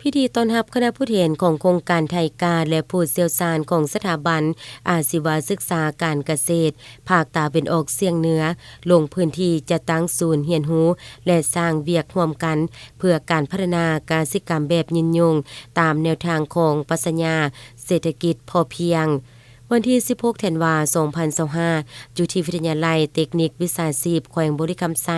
ພິທີຕ້ອນຮັບຄະນະຜູ້ແທນຂອງໂຄງການໄທກາ ແລະ ຜູ້ຊ່ຽວຊານຂອງສະຖາບັນອາຊີວະສຶກສາການກະເສດ ພາກຕາເວັນອອກສຽງເໜືອ ລົງພື້ນທີ່ຈັດຕັ້ງສູນຮຽນຮູ້ ແລະ ສ້າງວຽກຮ່ວມກັນ ເພື່ອການພັດທະນາກະສິກຳແບບຍືນຍົງ ຕາມແນວທາງຂອງປັດຊະຍາເສດຖະກິດພໍພຽງ. ວັນທີສິບຫົກ ທັນວາ ສອງພັນຊາວຫ້າ ຢູ່ທີ່ວິທະຍາໄລເຕັກນິກວິຊາຊີບແຂວງບໍລິຄຳໄຊ,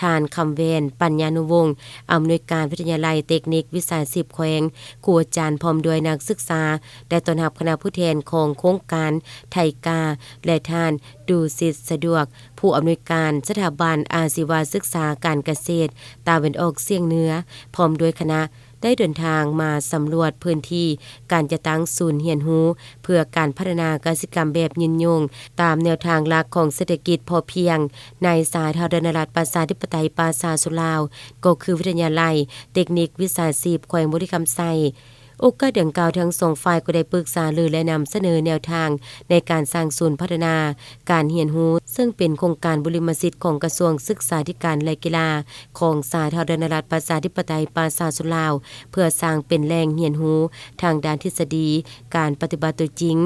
ທ່ານ ຄຳແວ່ນ ປັນຍານຸວົງ ອຳນວຍການວິທະຍາໄລເຕັກນິກວິຊາຊີບແຂວງ, ຄູອາຈານ ພ້ອມດ້ວຍນັກສຶກສາ ໄດ້ຕ້ອນຮັບຄະນະຜູ້ແທນຂອງໂຄງການໄທກາ ແລະ ທ່ານ ດູສິດ ສະດວກ ຜູ້ອຳນວຍການສະຖາບັນອາຊີວະສຶກສາການກະເສດຕາເວັນອອກສຽງເໜືອ ພ້ອມດ້ວຍຄະນະ ໄດ້ເດີນທາງມາສຳຫຼວດພື້ນທີ່ການຈັດຕັ້ງສູນຮຽນຮູ້ ເພື່ອການພັດທະນາກະສິກຳແບບຍືນຍົງ ຕາມແນວທາງຫຼັກຂອງເສດຖະກິດພໍພຽງ ໃນສາທາລະນະລັດປະຊາທິປະໄຕປະຊາຊົນລາວ ກໍຄືວິທະຍາໄລເຕັກນິກວິຊາຊີບແຂວງບໍລິຄຳໄຊ. ໂອກາດດັ່ງກ່າວ, ທັງສອງຝ່າຍກໍໄດ້ປຶກສາລື ແລະ ນຳສະເໜີແນວທາງໃນການສ້າງສູນພັດທະນາການຮຽນຮູ້, ເຊິ່ງເປັນໂຄງການບຸລິມະສິດຂອງກະຊວງສຶກສາທິການ ແລະ ກິລາ ຂອງສາທາລະນະລັດປະຊາທິປະໄຕປະຊາຊົນລາວ ເພື່ອສ້າງເປັນແຫຼ່ງຮຽນຮູ້ທາງດ້ານທິດສະດີ, ການປະຕິບັດຕົວຈິງ,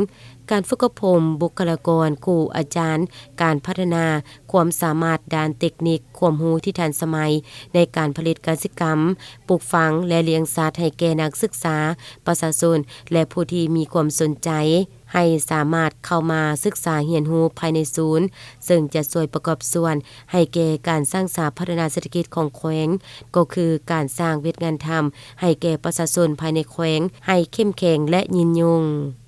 ການຝຶກອົບຮົມບຸກຄະລາກອນ, ຄູອາຈານ, ການພັດທະນາຄວາມສາມາດດ້ານເຕັກນິກ, ຄວາມຮູ້ທີ່ທັນສະໄໝໃນການຜະລິດກະສິກຳ, ປູກຝັງ ແລະ ລ້ຽງສັດໃຫ້ແກ່ນັກສຶກສາ, ປະຊາຊົນ ແລະ ຜູ້ທີ່ມີຄວາມສົນໃຈ ໃຫ້ສາມາດເຂົ້າມາສຶກສາຮຽນຮູ້ພາຍໃນສູນ, ເຊິ່ງຈະຊ່ວຍປະກອບສ່ວນໃຫ້ແກ່ການສ້າງສາພັດທະນາເສດຖະກິດຂອງແຂວງ, ກໍຄືການສ້າງວຽກງານທຳໃຫ້ແກ່ປະຊາຊົນພາຍໃນແຂວງໃຫ້ເຂັ້ມແຂງ ແລະ ຍືນຍົງ.